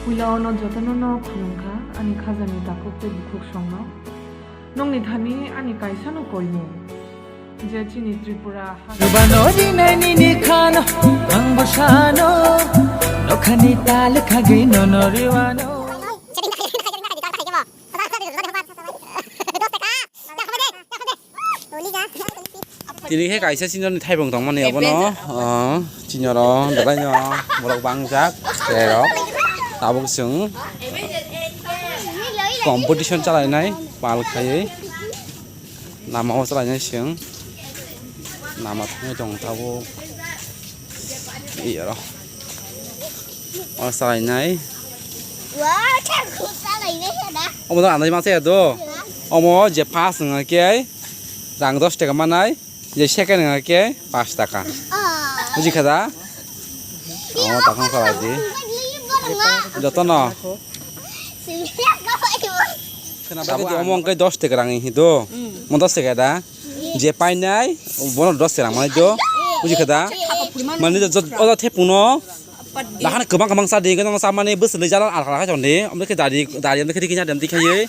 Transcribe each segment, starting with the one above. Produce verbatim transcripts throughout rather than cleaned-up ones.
Puila ono jotono no khulumkha, ani khajani takhuk tei bukhuk songno. Nokni thani ani kaisano koimung, je chini Tripura ha- Rwbano rinai nini khano, ang bo sano, nokhani tal khagwi nono riwano. Tini khe kaisa senior ni thaibung tongmani abono, ah, senior o belai no borok bangjak, chwrai rok. Tabuk chwng competition chalainai pal khaiwi lama o chalainai chwng lama thangwi tong tabuk. Iya ro. O salainai. Omo do andai masa ya do. Omo je first wngkha khe rang dos taka manai, je second wngkha khe paanch taka. Buji kha da? Omo takhang salai di. Jotono. Abo omo wngkha dos taka rang hi do. Mo dos taka da. Je painai, bono dos taka rang manai do. Buji kha da? Mane jot-, jot-, o thepungno. Dahan kwbang kwbang sa di, kwbang sa mani bwswlwi jala alka alka chon di. Omo khe dari, dari omo khe rikina dem di khaiwi.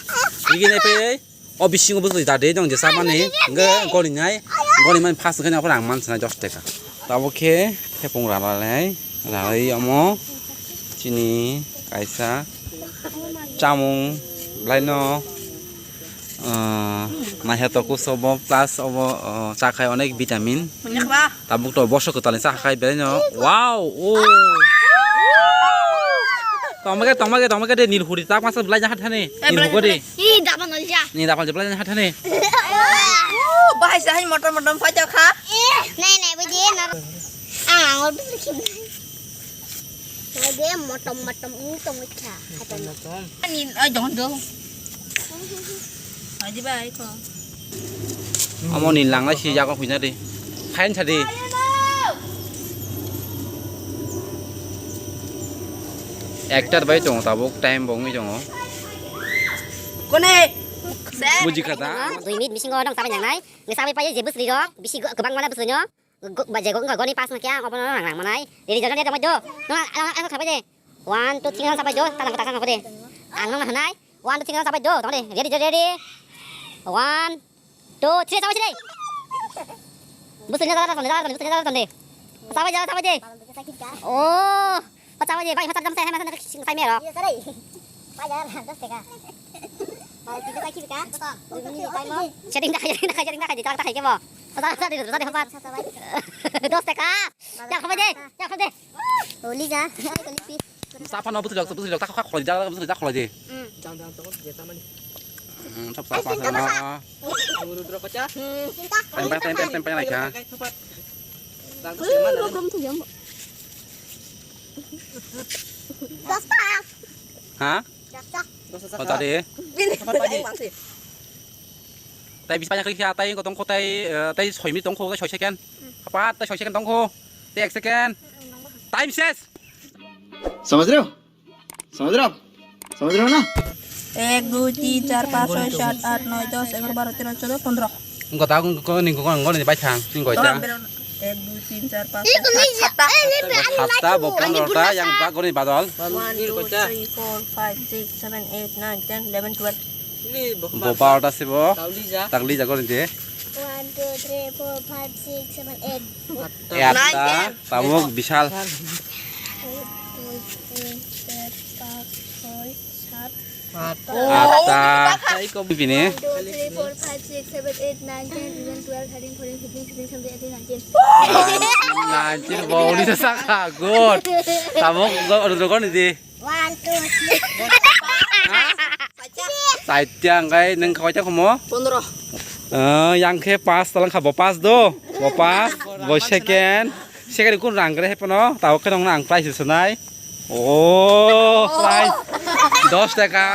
Rikina phe o bisingo bwswlwi da di dong je sa mani. Hwnkhe goni nai, goni mani first hwnkhe nang rang man swnai dos taka. Tabuk khe thepung rala nai, ralai omo chini kaisa chamung belai no. Ah, naikha toku sobo plus obo, ah, chakhai onek vitamin. Tabuk to boso kwtalni chakhai belai no. Wow, oh. Tongmage, tongmage, tongmage de nil huri tak masa belai jahat thani. Nil huri. Ni dapan olja. Ni dapan belai jahat thani. Bahai sahai motom motom phaja kha. Nai nai buji na. Ang angol bisu khim. Lagi motom motom ini tong kha. Ani ai dong do. Aji bai ko. Amo ni lang lai si jago huina de. Phain sa de. Ektar bai tongo tabuk time bo wngwi tongo. Kone. Buji kha da? Dui minute bisingo nang sabai nangnai. Nge sabai pai je bwsri rok bisi kwbang mana bwsri no. Go-, ba je go-, wngkha goni pass no khe ang obono rang rang manai. Ready jana de tongbai do. No, ang, ang, ang khabai de. One, two, three no sabai do. Ta nang, ta nang de. Ang no hanai. One, two, three no sabai do. Tong de. Ready, ready, ready. One, two, three sabai de. Busu ni dala tonde, dala tonde, busu ni dala tonde. Sabai de, sabai de. Oh. Pacha baje, bai, pacha jam sai, hai, masa nak sing sai mero. Iya, sarai. Bayar, dos taka. Kalau kita sakit kan? Setting tak, setting tak, setting tak, setting tak, setting tak, mo. Pacha, pacha, pacha, pacha. Dos taka. Ya, kau baje, ya, kau baje. Oli ja, oli pi. Sapa no butuh dokter, butuh dokter, kau kau jalan, butuh dokter, kau aja. Hmm. Jangan, jangan, jangan, biasa mah nih. Hmm, sapa, sapa, sapa. Guru, guru, pacha. Hmm. Pem, pem, pem, pem, pem, pem, ya. Guru, guru, guru, guru. Dos taka. Ha? Dos taka. Oh, tadi. Bini. Sabar, Pak Haji. Tai bis banyak kali tai ko tongko tai, eh, tai soi minute tongko tai soi second. Apa tai soi second tongko. Tai ek second. Time ses. समझ रहे हो? समझ रहे हो आप? समझ रहे हो ना? এক, দুই, তিন, চার, পাঁচ, ছয়, সাত, আট, নয়, দশ, এগারো, বারো, তেরো, চৌদ্দ, পনেরো। Engko ta, engko, engko, engko, engko ni bai thang, engko ta. এক, দুই, তিন, চার, পাঁচ, ছয়, সাত, সাতটা। Satta, bo pondro ta, yang ba goni badol. One, two, three, four, five, six, seven, eight, nine, ten, eleven, twelve. Bo barota se bo. Tagli ja goni de. One, two, three, four, five, six, seven, eight. Atta, tabuk bishal. Ek, dui, tin, char, panch, chhoi, sat, atta. Atta. Bini. One, two, three, four, five, six, seven, eight, nine, ten, eleven, twelve, thirteen, fourteen, fifteen, sixteen, seventeen, eighteen, nineteen. Nineteen, bo uni saka, good. Tabuk go, go, go, ni di. One, two, three. Saita, engkai neng khawaita khomo? Pondro. Eh, yang khe pass talang kha, bo pass do. Bo pass, bo second. Second kun rang gre hepono, tao khe nongna ang prize sunai. Oh, prize. Dos taka.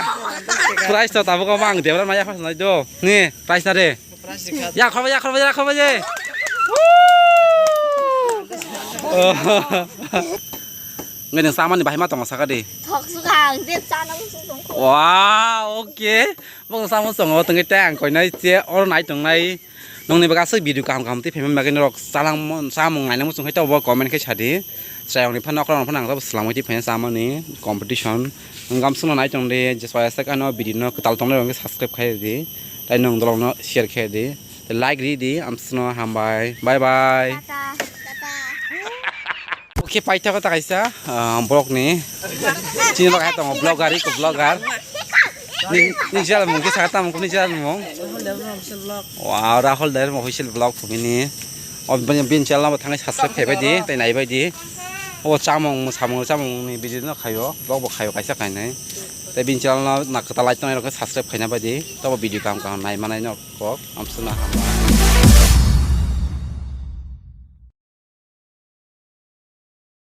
Prize to tabuk ang debra maya pass nai do. Ni, prize na de. Ya, khorba, ya, khorba, ya, khorba, ya. Ngai nang samani bahai ma tongo saka de. Thok suka ang de chana musu tong. Wow, okay. Bong samung songo tengke tang koi nai che or nai tong nai. Nongni baga aswk video kaham kaham tei phaima bagwi norok chalang samung naina muchung hai tabo comment khe sadi. Chayong ni phano okra phano ang slamwi twi phaina chamani competition. Ang gamsung no nai tong di, je soya sak ano video no kwtal tong nai subscribe khai di. Tai nung dolong no share khai di. Tai like ri di, amsno hambai. Bye bye. Tata, tata. Oke, paitha kota kaisa, ah, blog ni. Chini lok hai tongo vlogger, iko vlogger. Ni, ni channel mung kisa tam, ni channel mung. Wow, Rahul Dharma official vlog phumini. O bini, bini channel no thangwi subscribe khai bai di, tai nai bai di. O chamung, samung, chamung ni video no khayo, vlog bo khayo kaisa kainai. Tai bini channel no na kwtal like tongnai rok subscribe khaina bai di. Tobo video kaham kaham nai manai no kok, amsno hambai.